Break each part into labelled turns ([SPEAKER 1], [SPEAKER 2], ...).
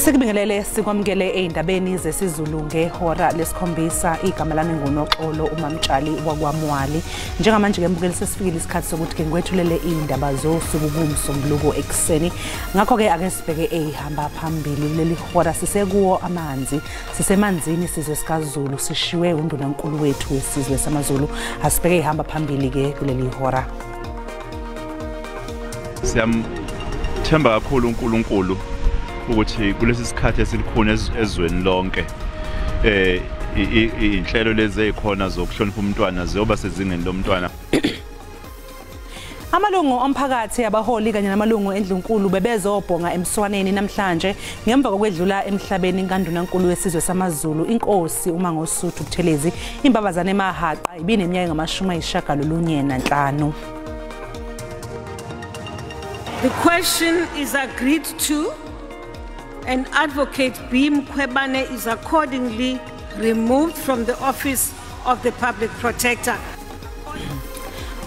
[SPEAKER 1] Sikubingelele sikwamukele eindabeni zesiZulu ngehora lesikhombisa. Igama lami nguNoxolo uMamtshali wakwaMwali. Njengamanje ke mbukeli sesifikile isikhathi sokuthi ke ngikwethulele indaba zosuku kuMsombuluko ekuseni. Ngakho ke ake sibheke ehamba phambili kuleli hora. Sisekuwo amanzi, sisemanzini sizwe sikaZulu, sishiwe undunankulu wethu wesizwe samaZulu. Asibheke ehamba phambili ke kuleli hora.
[SPEAKER 2] Siyamthemba kakhulu uNkulunkulu ukuthi kulesi sikhathi esilikhona ezweni lonke inhlelo lezi ezikhona zokuhlonipha umntwana ziyoba sezingeni lomntwana.
[SPEAKER 1] Amalungu omphakathi, abaholi kanye namalungu endlunkulu bebezobhonga emswaneni namhlanje ngemva kokwedlula emhlabeni kaNdunankulu wesizwe samaZulu inkosi uMangosuthu Buthelezi. Imbabazane emahaqa ibineminyaka engamashumi ayisishiyagalolunye nanhlanu.
[SPEAKER 3] The question is agreed to and Advocate B. Mkhwebane is accordingly removed from the office of the Public Protector.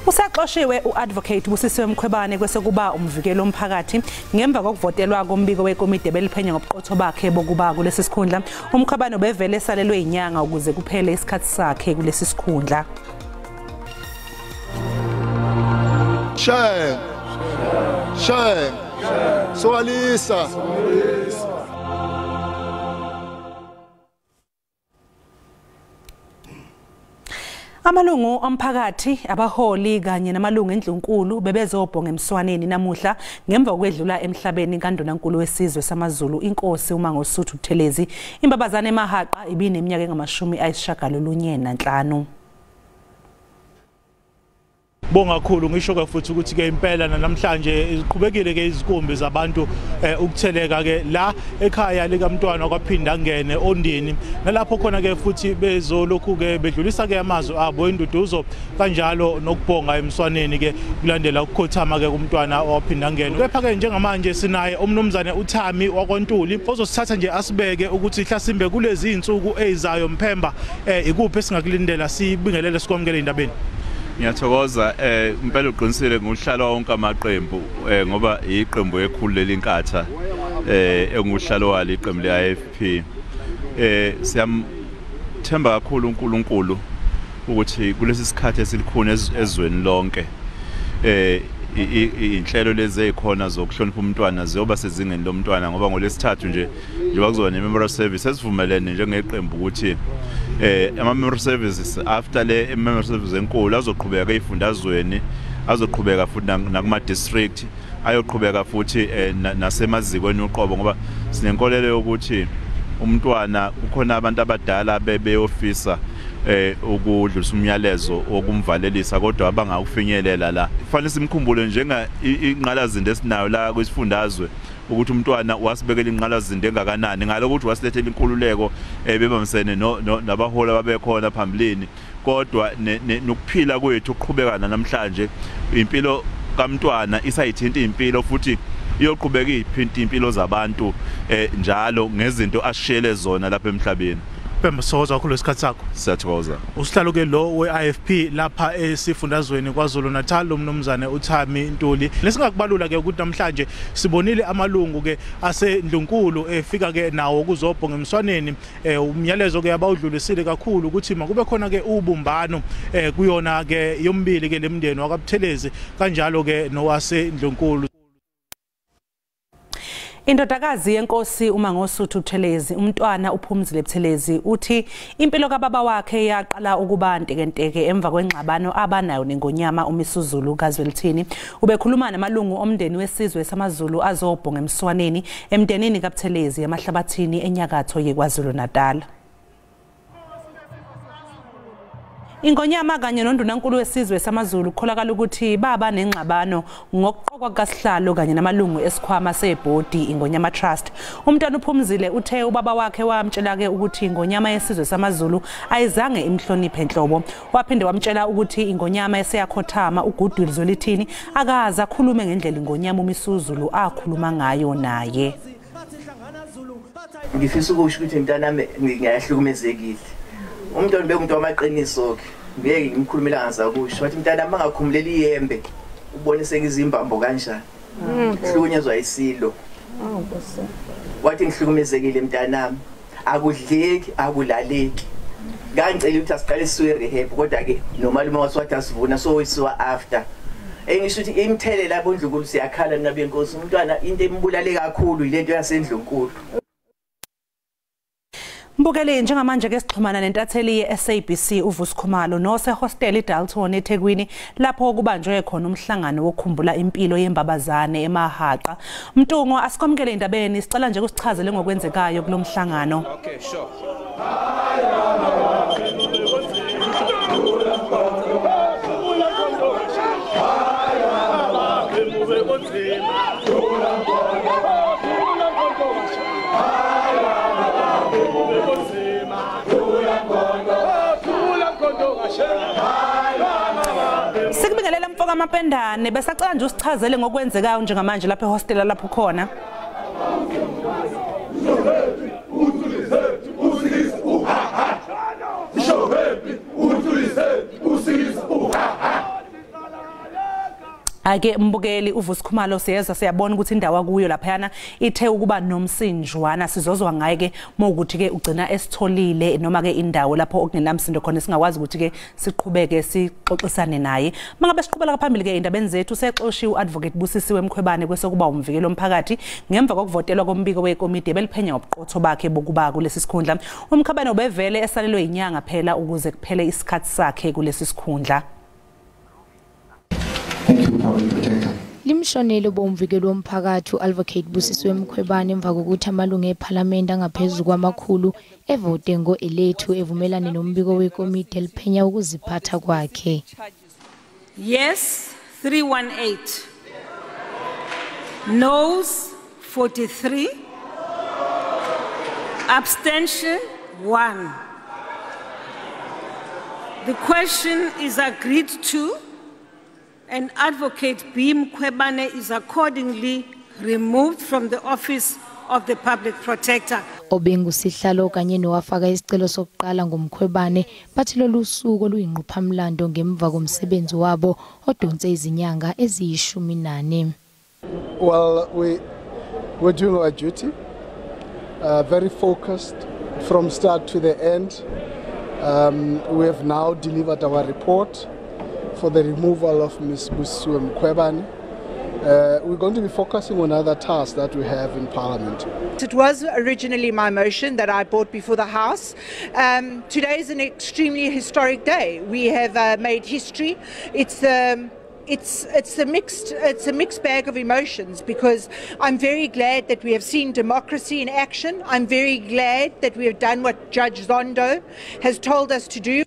[SPEAKER 1] Usaxoshiwe u-Advocate Busisiwe Mkhwebane kwesekuba umvikeli womphakathi ngemva kokuvotelwa kombiko wekomidi ebeliphenya ngobuqotho bakhe bokuba kulesi sikhundla. UMkhwebane ubevele esalelwe inyanga ukuze kuphele isikhathi sakhe kulesi sikhundla.
[SPEAKER 4] Shame. Shame. Soalisa.
[SPEAKER 1] Amalungu omphakathi, abaholi kanye namalungu endlunkulu bebezobhonga emswaneni namuhla ngemva kokwedlula emhlabeni kaNdunankulu wesizwe samaZulu inkosi uMangosuthu Buthelezi. Imbabazane emahaqa ibineminyaka engamashumi ayisishiyagalolunye nanhlanu.
[SPEAKER 5] Bonga kakhulu, ngisho ke futhi ukuthi ke impela namhlanje iqhubekile ke izikumbi zabantu ukutheleka ke la ekhaya likaMntwana kwaphinda ngene Ondini, nalapho khona ke futhi bezolokhu ke bedlulisa ke amazwi abo induduzo kanjalo nokubonga emswaneni ke kulandela ukukhothama ke kumntwana waphinda ngene. Kepha ke njengamanje sinaye umnumzane uThami wakwaNtuli ozosithatha nje asibeke ukuthi hlasimbe kulezi insuku ezizayo Mphemba ikuphi esingakulindela. Sibingelele, sikwamukele indabeni.
[SPEAKER 2] Ngiyathokoza. Impela uqinisile, nguhlalo wonke amaqembu ngoba iqembu ekhulu lelinkatha enguhlalo walo iqembu le-IFP. Siyamthemba kakhulu uNkulunkulu ukuthi kulesi sikhathi esilikhona ezweni lonke inhlelo lezi ezikhona zokuhlonipha umntwana ziyoba sezingeni lomntwana, ngoba ngolesithathu nje njengoba kuzoba ne-memorial service esivumelene njengeqembu ukuthi ama-memorial services after le memorial service enkulu azoqhubeka ey'fundazweni, azoqhubeka futhi nakuma-district, ayoqhubeka futhi nasemazikweni uqobo, ngoba sinenkolelo yokuthi umntwana kukhona abantu abadala bebeyofisa ukudlulisa umyalezo wokumvalelisa kodwa abangawufinyelela la. Kufanele simkhumbule njenga inqalazinda esinayo la kwisifundazwe ukuthi umntwana wasibekela inqalazinda engakanani ngalokuthi wasilethela inkululeko bebambisene nabaholi ababekhona phambilini, kodwa nokuphila kwethu ukuqhubeka namhlanje impilo kamntwana isayithinta impilo futhi iyoqhubeka iphinta impilo zabantu njalo ngezinto ashiyele zona lapha emhlabeni.
[SPEAKER 5] Pemba, sithokoza kakhulu isikhathi sakho.
[SPEAKER 2] Siyathokoza.
[SPEAKER 5] Usihlalo ke lo we-IFP lapha esifundazweni KwaZulu Natal, umnumzane uThami Ntuli. Lesingakubalula ke ukuthi namhlanje sibonile amalungu ke asendlunkulu efika ke nawo kuzobhonga emswaneni. Umyalezo ke abawudlulisile kakhulu ukuthi makube khona ke ubumbano kuyona ke yombili ke lemndeni wakaButhelezi kanjalo ke nowasendlunkulu.
[SPEAKER 1] Indodakazi yenkosi uMangosuthu Buthelezi, umntwana uPhumzile Buthelezi, uthi impilo kababa wakhe yaqala ukuba ntekenteke emva kwengxabano abanayo nengonyama uMisuzulu kaZwelithini. Ubekhuluma namalungu omndeni wesizwe samaZulu azobhonga emswaneni emndenini kaButhelezi emahlabathini enyakatho yeKwaZulu Natal. Ingonyama kanye nondunankulu wesizwe samaZulu kukholakala ukuthi baba nengxabano ngokuqokwa kasihlalo kanye namalungu esikhwama sebhodi Ingonyama Trust. Umntwana uPhumzile uthe ubaba wakhe wamtshela ke ukuthi ingonyama yesizwe samaZulu ayizange imhloniphe enhlobo. Waphinde wamtshela ukuthi ingonyama eseyakhothama uGoodwill Zwelithini akaze akhulume ngendlela ingonyama uMisuzulu akhuluma ngayo naye.
[SPEAKER 6] Ngifisa ukusho ukuthi mntanami ngiyahlukumezekile. Umntwana bekumuntu wamaqiniso ke, ngeke ngimkhulumela ngazakusho. Wathi mntana mangakhumulela iyembe ubone sekuzimbambo kanjani. Hlukunyezwa isilo. Wathi ngihlukumezekile mntanami, akudleki akulaleki. Ngangicela ukuthi asiqale siwe rehab kodwa ke nomalume wathi asivuna so isiwa after. Engisho ukuthi imthelela bondlunkulu siyakhala nabenkosi umntwana into embulale kakhulu ilento yasendlunkulu.
[SPEAKER 1] Mbukeli, njengamanje ke sixhumana nentatheli ye-SABC uVusi Khumalo nosehostela iDalton eThekwini lapho kubanjwe khona umhlangano wokukhumbula impilo yembabazane emahaqa. Mtungo, asikwamukele indabeni, sicela nje ukusichazele ngokwenzekayo kulomhlangano.
[SPEAKER 7] Okay, sure.
[SPEAKER 1] Sikubingelela mfoka Mapendane, besacela nje usichazele ngokwenzekayo njengamanje lapha ehostela lapho khona. Ake mbukeli, uVusi Khumalo siyezwa siyabona ukuthi indawo kuyo laphayana ithe ukuba nomsinjwana, sizozwa ngaye ke mawukuthi ke ugcina esitholile noma ke indawo lapho okungenamsindo khona singakwazi ukuthi ke siqhubeke sixoxisane naye. Mangabe siqhubela phambili ke indabeni zethu, sexoshiwe uAdvocate Busisiwe Mkhwebane kwesokuba umvikeli womphakathi ngemva kokuvotelwa kombiko wekomiti ebeliphenya ngobuqotho bakhe bokuba kulesi sikhundla. UMkhwebane ubevele esalelwe inyanga phela ukuze kuphele isikhathi sakhe kulesi sikhundla.
[SPEAKER 8] Limshonele bomvikeli womphakathi uAdvocate Busisiwe Mkhwebane emva kokuthi amalungu ePhalamende angaphezulu kwamakhulu evote ngo-elethu evumelane nombiko wekomiti eliphenya ukuziphatha kwakhe.
[SPEAKER 3] Yes, 318. Noes, 43. Abstention, 1. The question is agreed to, and Advocate B. Mkhwebane is accordingly removed from the office of the Public Protector.
[SPEAKER 8] Obengusihlalo kanye nowafaka isicelo sokuqala ngoMkhwebane bathi lolu suku oluyingqophamlando ngemva komsebenzi wabo odonse izinyanga eziyi-14.
[SPEAKER 4] Well, we're doing our duty, very focused from start to the end. We have now delivered our report for the removal of Ms. Busisiwe Mkhwebane. We're going to be focusing on other tasks that we have in Parliament.
[SPEAKER 9] It was originally my motion that I brought before the House. Today is an extremely historic day. We have made history. It's a mixed bag of emotions, because I'm very glad that we have seen democracy in action. I'm very glad that we have done what Judge Zondo has told us to do.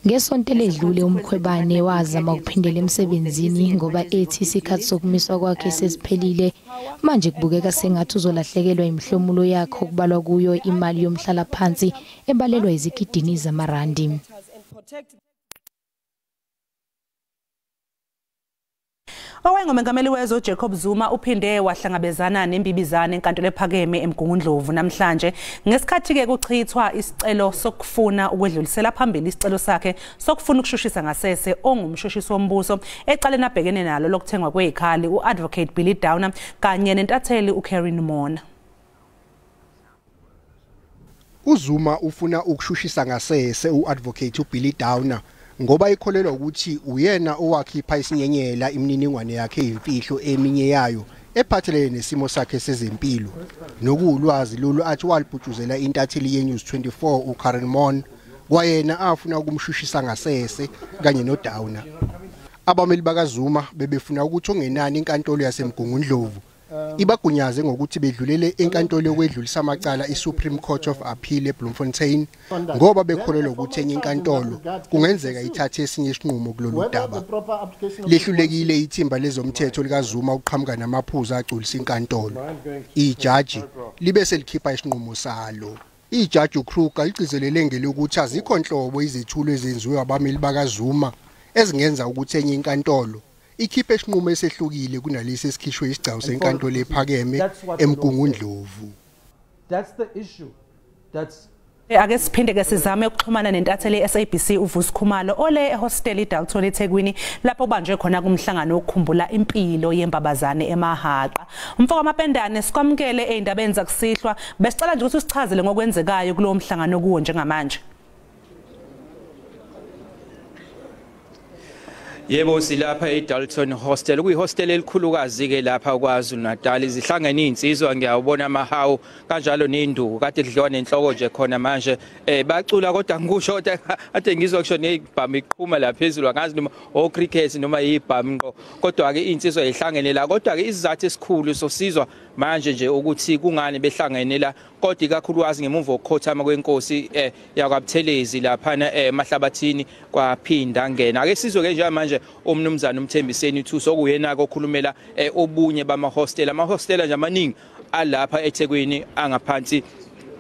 [SPEAKER 8] Ngesonto eledlule uMkhwebane wazama ukuphindela emsebenzini ngoba ethi isikhathi sokumiswa kwakhe sesiphelile. Manje kubukeka sengathi uzolahlekelwa imihlomulo yakhe okubalwa kuyo imali yomhlalaphansi ebalelwa izigidini zamarandi.
[SPEAKER 1] Owayengumengameli wezwe Jacob Zuma uphinde wahlangabezana nembibizane enkantolo ephakeme eMgungundlovu namhlanje ngesikhathi ke kuchithwa isicelo sokufuna ukwedlulisela phambili isicelo sakhe sokufuna ukushushisa ngasese ongumshushisi wombuso ecaleni abhekene nalo lokuthengwa kwezikhali uAdvocate Billy Downer kanye nentatheli uKaren Mona.
[SPEAKER 10] uZuma ufuna ukushushisa ngasese uAdvocate uBilly Downer ngoba ikholelwa ukuthi uyena owakhipha isinyenyela imininingwane yakhe imfihlo eminye yayo ephathelene nesimo sakhe sezempilo nokuwulwazi lolu athi walibhutshuzela intatheli yeNews 24 uKaren Mon kwayena afuna ukumshushisa ngasese kanye noDowner. Abameli bakaZuma bebefuna ukuthi ongenani inkantolo yaseMgungundlovu ibagunyaze ngokuthi bedlulele enkantolo yokwedlulisa amacala iSupreme Court of Appeal eBloemfontein ngoba bekholelwa ukuthi enye inkantolo kungenzeka ithathe esinye isinqumo kulolu daba. Lehlulekile ithimba lezomthetho likaZuma uqhamuka namaphuzu agculisa inkantolo. Ijaji libe selikhipha isinqumo salo. Ijaji uKruger ligcizelele ngelokuthi azikho nhlobo izethulo ezenziwe abameli bakaZuma ezingenza ukuthi enye inkantolo ikhiphe isinqumo esehlukile kunalesi esikhishwe isigcawu senkantolo ephakeme eMgungundlovu.
[SPEAKER 11] That's the issue that's
[SPEAKER 1] Ake siphinde ke sizame ukuxhumana nentatheli ye-SABC uVusi Khumalo ole ehostel iDalton eThekwini lapho banjwe khona kumhlangano wokukhumbula impilo yembabazane emahaqa. Mfoka Mapendane, sikwamukele ezindabeni zakusihlwa. Besicela nje ukuthi usichazele ngokwenzekayo kulowo mhlangano kuwo njengamanje.
[SPEAKER 7] Yebo, silapha eDalton Hostel, kuyihostel elikhulukazi ke lapha kwaZulu Natal. Izihlangene insizwa, ngiyawubona amahawu kanjalo nenduku kade kudliwa nenhloko nje khona manje. Bacula kodwa ngikusho ade ngizwa kusho nezibhamu iqhuma la phezulu, angazi noma o cricket noma ibhamu ngqo, kodwa ke insizwa ihlangene la. Kodwa ke isizathu esikhulu sosizwa manje nje ukuthi kungani behlangene la, kodwa ikakhulukazi ngemuva kokukhothama kwenkosi yakwaButhelezi laphana emahlabathini kwaphinda ngena. Ake sizwe ke nje manje umnumzana uMthembiseni Thuso okuyena okhulumela obunye bamahostela, amahostela nje amaningi alapha eThekwini angaphansi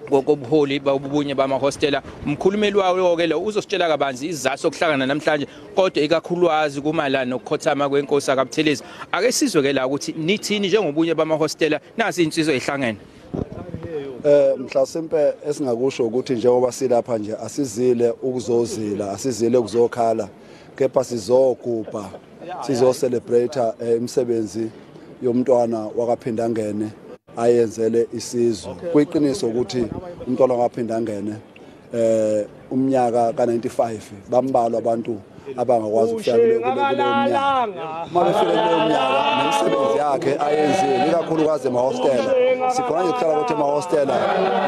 [SPEAKER 7] kobuholi bobunye bamahostela. Umkhulumeli wawo ke lo uzositshela kabanzi isizathu sokuhlangana namhlanje, kodwa ikakhulukazi kumalana nokukhothama kwenkosi kaButhelezi. Ake sizwe ke la ukuthi nithini njengobunye bamahostela, nasi insizwa ehlangene.
[SPEAKER 11] Mhlasimpe esingakusho ukuthi njengoba silapha nje asizile ukuzozila, asizile ukuzokhala, kepha sizogubha, sizo-celebrate imisebenzi yomntwana wakaPhindangene ayenzele isizwe. Kuyiqiniso ukuthi umntwana wakaPhindangene umnyaka ka-95 bambalwa abantu abangakwazi ukufika kuleyo mnyaka. Uma befika kuleyo mnyaka nemisebenzi yakhe ayenzile, ikakhulukazi emahostela, sikhona nje kuhlala ukuthi emahostela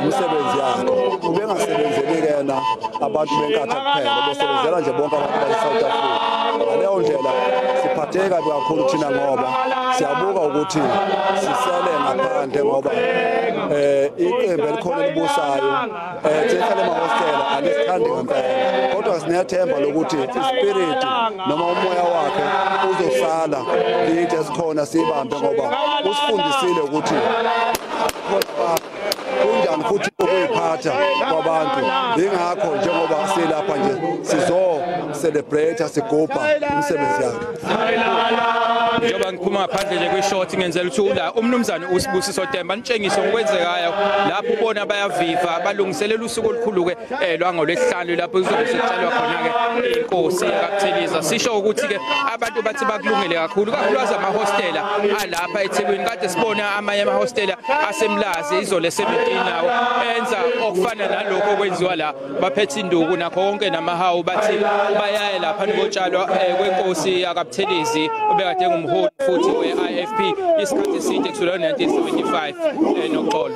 [SPEAKER 11] imisebenzi yakhe ubengasebenzeli kena abantu beNkatha kuphela, besebenzela nje bonke abantu base-South Africa. Ngaleyo ndlela siphatheke kabi kakhulu thina ngoba siyabuka ukuthi sisele ngaphandle, ngoba iqembu elikhona elibusayo thina emahostela alisithandi ngempela, kodwa sinethemba lokuthi ispirit noma umoya wakhe uzosala kithi esikhona sibambe, ngoba usifundisile ukuthi kunjani futhi ukuyiphatha kwabantu. Ingakho njengoba silapha nje sizo celebrate sigubha imisebenzi yakhe.
[SPEAKER 7] Njengoba ngiphuma ngaphandle nje kwishort ngenzela ukuthi la umnumzane uSibusiso Temba nitshengise ngokwenzekayo lapho ubona bayaviva balungiselela usuku olukhulu ke lwangolwesihlanu lapho kuzobe sekutshalwa khona ke inkosi kaButhelezi. Sisho ukuthi ke abantu bathi bakulungele kakhulu, kakhulukazi amahostela alapha eThekwini. Kade sibona amanye amahostela aseMlazi izolo 17 nawo enza okufana nalokho okwenziwa la, baphethe induku nakho konke namahawu, bathi bayaye lapha nikotshalwa kwenkosi yakaButhelezi obekade ngumholi futhi we-IFP isikhathi eside kusukela ngo-1975 noxolo.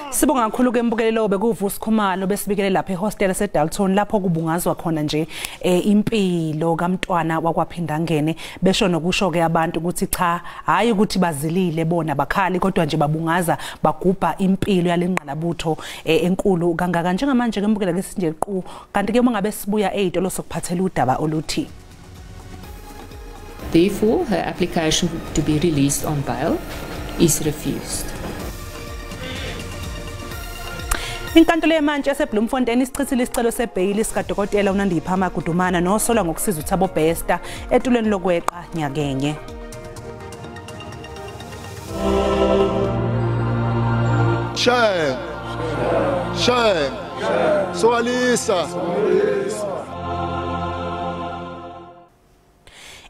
[SPEAKER 1] Sibonga kakhulu ke mbukelelo bekuVusi Khumalo besibikele lapha ehostel yaseDalton lapho kubungazwa khona nje impilo kaMntwana wakwaPhindangene, besho nokusho ke abantu ukuthi cha, hayi ukuthi bazilile bona bakhali, kodwa nje babungaza bagubha impilo yalengqalabutho enkulu kangaka. Njengamanje ke mbukela ke sinje qu, kanti ke uma ngabe sibuya ezitolo sokuphathela udaba oluthi.
[SPEAKER 12] Therefore, her application to be released on bail is refused.
[SPEAKER 1] Inkantolo yemantshi yaseBloemfontein isichithile isicelo sebheyili sikadokotela uNandipha Magudumana nosolwa ngokusiza uThabo Bester etulweni lokweqa nyakenye.
[SPEAKER 13] Shame. Shame. Soalisa.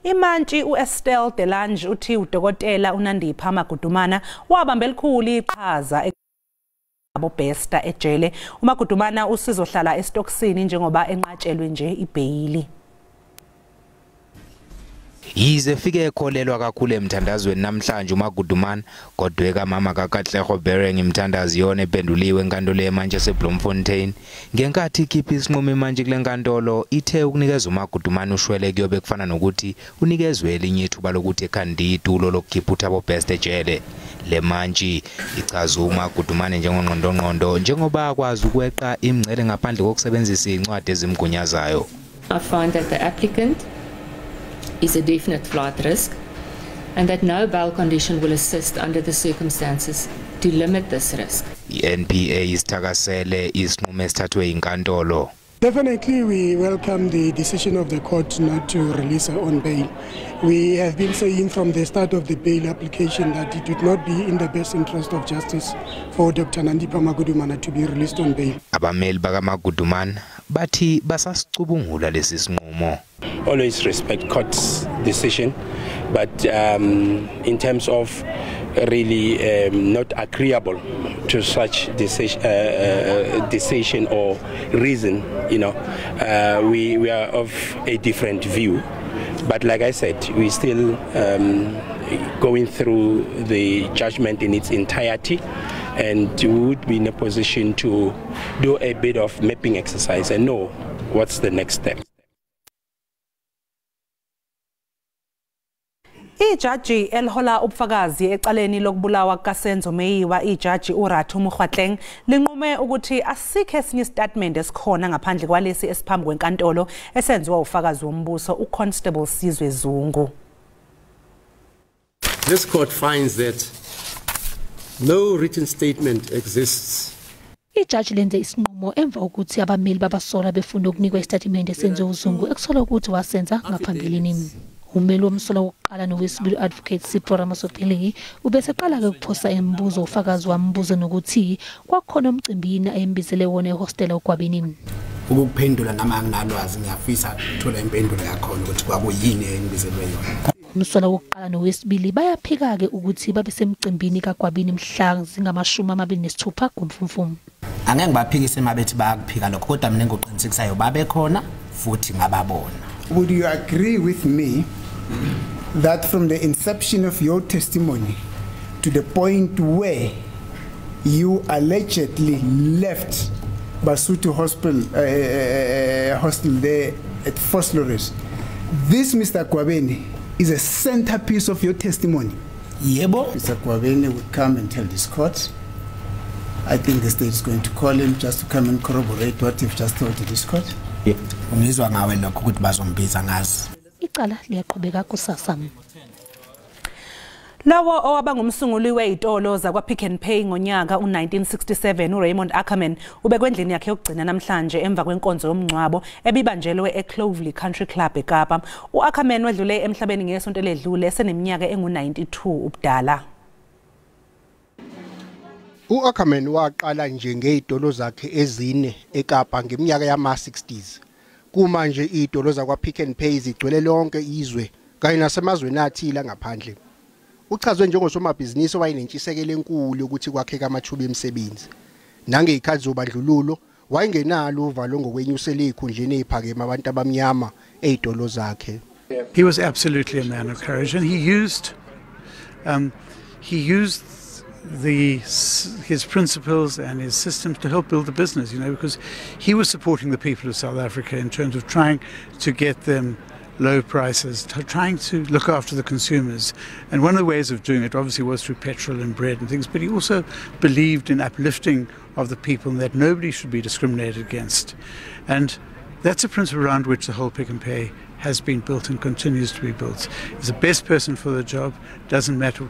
[SPEAKER 1] Imantshi uEstelle Delange uthi udokotela uNandipha Magudumana wabamba elikhulu iqhaza abo Bester ejele. UMagudumana usizohlala esitokisini njengoba enqatshelwe nje ibheyili.
[SPEAKER 14] Yize fike ekholelwa kakhulu emthandazweni namhlanje uMagudumana, kodwa kamama kaKatlego Bereng imthandazo yona ependuliwe enkantolo yemantshi yaseBloemfontein. Ngenkathi ikhipha isinqumo imantshi kule nkantolo ithe ukunikeza uMagudumana ushwele kuyobe kufana nokuthi unikezwe elinye ithuba lokuthi ekhande itulo lokukhipha uThabo Bester ejele. Le mantshi ichaza uMagudumane njengongqondongqondo njengoba akwazi ukweqa imingcele ngaphandle kokusebenzisa incwadi ezimgunyazayo.
[SPEAKER 12] I find that the applicant is a definite flight risk and that no bail condition will assist under the circumstances to limit this risk.
[SPEAKER 14] I-NPA isithakasele isinqumo esithathwe inkantolo.
[SPEAKER 15] Definitely we welcome the decision of the court not to release her on bail. We have been saying from the start of the bail application that it would not be in the best interest of justice for Dr. Nandipha Magudumana to be released on bail.
[SPEAKER 14] Abameli bakaMagudumana bathi basasicubungula lesi sinqumo.
[SPEAKER 16] Always respect court's decision, but in terms of really not agreeable to such decision or reason, you know, we are of a different view. But like I said, we're still going through the judgment in its entirety, and we would be in a position to do a bit of mapping exercise and know what's the next step.
[SPEAKER 1] Ijaji elihola ubufakazi ecaleni lokubulawa kukaSenzo Meyiwa, ijaji uRathu Mokgoatlheng, linqume ukuthi asikho esinye isitatimende esikhona ngaphandle kwalesi esiphambi kwenkantolo esenziwa ufakazi wombuso uConstable Sizwe Zungu.
[SPEAKER 17] This court finds that no written statement exists.
[SPEAKER 18] Ijaji lenze isinqumo emva kokuthi abameli babasola befuna ukunikwa isitatimende esenziwe uZungu ekusolwa ukuthi wasenza ngaphambilini. Umeli womsolwa wokuqala nowesibili Advocate Sipho Ramosopele ubeseqala ke ukuphosa imibuzo ufakazi wambuzo nokuthi kwakhona umcimbi yini ayembizele wona ehostela uGwabini.
[SPEAKER 19] Ukuphendula nami anginalwazi, ngiyafisa ukuthola impendulo yakhona ukuthi kwakuyini engibizelwe yona.
[SPEAKER 18] Umsolwa wokuqala nowesibili bayaphika ke ukuthi babe semcimbini kaGwabini mhla zingama-26 kuMfumfu.
[SPEAKER 19] Angeke ngibaphikise mabethi bayakuphika lokho, kodwa mina enguqinisekisayo babe khona futhi ngababona.
[SPEAKER 20] Would you agree with me that from the inception of your testimony to the point where you allegedly left Basotho Hospital, hostel there at Vosloorus, this Mr. Gwabeni is a centerpiece of your testimony?
[SPEAKER 19] Yebo.
[SPEAKER 20] Mr. Gwabeni would come and tell this court. I think the state is going to call him just to come and corroborate what you've just told to this court.
[SPEAKER 19] Ngizwa ngawe lokho ukuthi bazombiza ngazi.
[SPEAKER 18] Icala liyaqhubeka kusasa.
[SPEAKER 1] Lawo owaba ngumsunguli wezitolo zakwa Pick n Pay ngonyaka u1967 uRaymond Ackerman ubekwe endlini yakhe yokugcina namhlanje emva kwenkonzo yomngcwabo ebibanjelwe eClovelly Country Club eKapa. uAckerman wedlule emhlabeni ngesonto eledlule eseneminyaka engu92 ubudala.
[SPEAKER 10] uAckerman waqala nje ngezitolo zakhe ezine eKapa ngeminyaka yama-60s. Kumanje izitolo zakwa Pick n Pay zigcwele lonke izwe kanye nasemazweni athile ngaphandle. Uchazwe njengosomabhizinisi owayenentshisekelo enkulu ukuthi kwakheka amathuba emisebenzi. Nangezikhathi zobandlululo wayengenalo uvalo ngokwenyusela izikhundleni eziphakeme abantu abamnyama ezitolo zakhe.
[SPEAKER 21] He was absolutely a man of courage, and he used his principles and his systems to help build the business, you know, because he was supporting the people of South Africa in terms of trying to get them low prices, trying to look after the consumers. And one of the ways of doing it obviously was through petrol and bread and things, but he also believed in uplifting of the people and that nobody should be discriminated against. And that's a principle around which the whole Pick n Pay has been built and continues to be built. He's the best person for the job, doesn't matter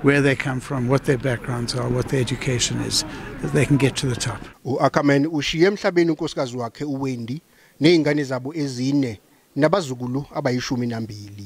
[SPEAKER 21] where they come from, what their backgrounds are, what their education is, that they can get to the top.
[SPEAKER 10] U-Ackerman ushiye emhlabeni unkosikazi wakhe uWendy nezingane zabo ezine nabazukulu abayi-12.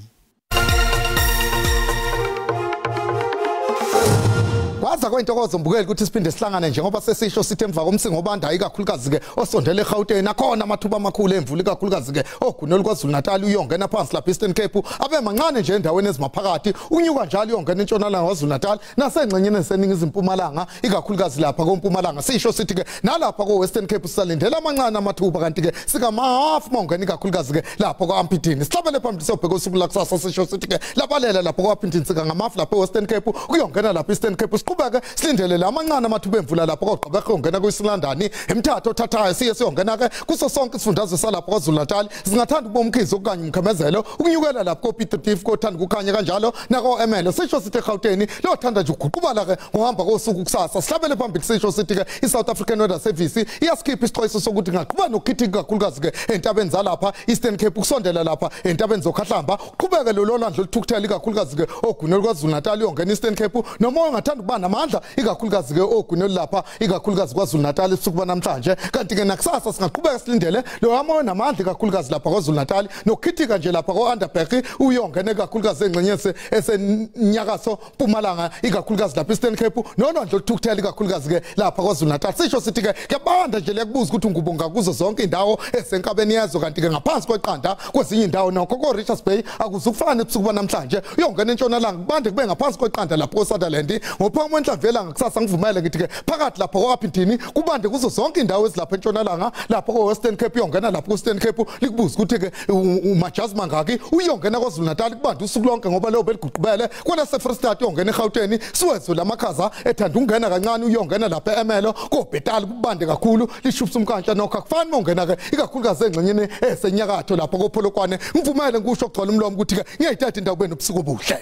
[SPEAKER 22] Kwaza kwentokozo mbukeli ukuthi siphinde sihlangane njengoba sesisho sithi emva komsingo obanda ikakhulukazi ke osondele eGauteng nakhona amathuba amakhulu emvula ikakhulukazi ke ogunelo kwaZulu Natal uyongena phansi lapha Eastern Cape abe mancane nje endaweni ezimaphakathi unyuka njalo uyongena entshonalanga kwaZulu Natal nasengxenyeni eseningizimu Mpumalanga ikakhulukazi lapha koMpumalanga sisho sithi ke nalapha ko Western Cape sisalindela amancane amathuba kanti ke sikamahafu mawungena ikakhulukazi ke lapha kwaMphithini sihlabele phambili siyobheka usuku lakusasa sisho sithi ke labalela lapha kwaMphithini sika ngamafu lapha eWestern Cape uyongena lapha Eastern Cape siqhubeke silindele lamancane amathuba emvula lapha koGqeberha ongena kuyiSilandani eMthatha othathayo siye siyongena ke kuso sonke isifundazwe salapha kwaZulu Natal singathanda ukuba umkhizo okanye umkhemezelo ukunyukela lapha koPiet kothanda kukhanya kanjalo nako Emelo sisho sithi eGauteng lothanda nje uguqubala ke ngohamba kosuku kusasa sihlabele phambili sisho sithi ke iSouth African Weather Service iyasikhipha isixwayiso sokuthi ngaqhuba nokukhithika kakhulukazi ke entabeni zalapha Eastern Cape ukusondela lapha entabeni zokhahlamba uqhubeke lo lwandle oluthukuthela ikakhulukazi ke ogunelo kwaZulu Natal uyongena Eastern Cape noma ungathanda ukuba namandla ikakhulukazi ke ogwini olapha ikakhulukazi KwaZulu Natal ebusuku banamhlanje. Kanti ke nakusasa singaqhubeka silindele lo moya namandla ikakhulukazi lapha KwaZulu Natal nokukhithika nje lapha ko-Underberg uyongena ikakhulukazi engxenye esenyakatho Mpumalanga ikakhulukazi lapha Eastern Cape nonondlo oluthukuthela ikakhulukazi ke lapha KwaZulu Natal. Sisho sithi ke kuyabanda nje leyakubuza ukuthi ungubo ngakuzo zonke indawo esenkabeni yazo, kanti ke ngaphansi kweqanda kwezinye indawo nokho ko Richards Bay akuzukufana ebusuku banamhlanje. Uyongena entshonalanga kubande kube ngaphansi kweqanda lapho ko-Sutherland. Ngophakathi kwenhlamvu yelanga kusasa ngivumele ngithi ke phakathi lapho ko-Upington kubande kuzo zonke indawo ezilapha entshonalanga lapho ko-Western Cape uyongena lapho ku-Eastern Cape likubuza ukuthi ke umajazi mangaki. Uyongena KwaZulu Natal kubande usuku lonke ngoba leyo beliguqubele. Kwelase-Free State uyongena eGauteng siwezwe lamakhaza ethanda ukungena kancane uyongena lapha eMelo koBhetali kubande kakhulu lishubisa umkantsha nokho akufani mongena ke ikakhulukazi engxenyeni esenyakatho lapho koPolokwane. Ngivumele ngisho ukugcwala umlomo ukuthi ke ngiyayithatha indawo kube nobusuku obuhle.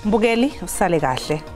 [SPEAKER 1] Mbukeli, usale kahle.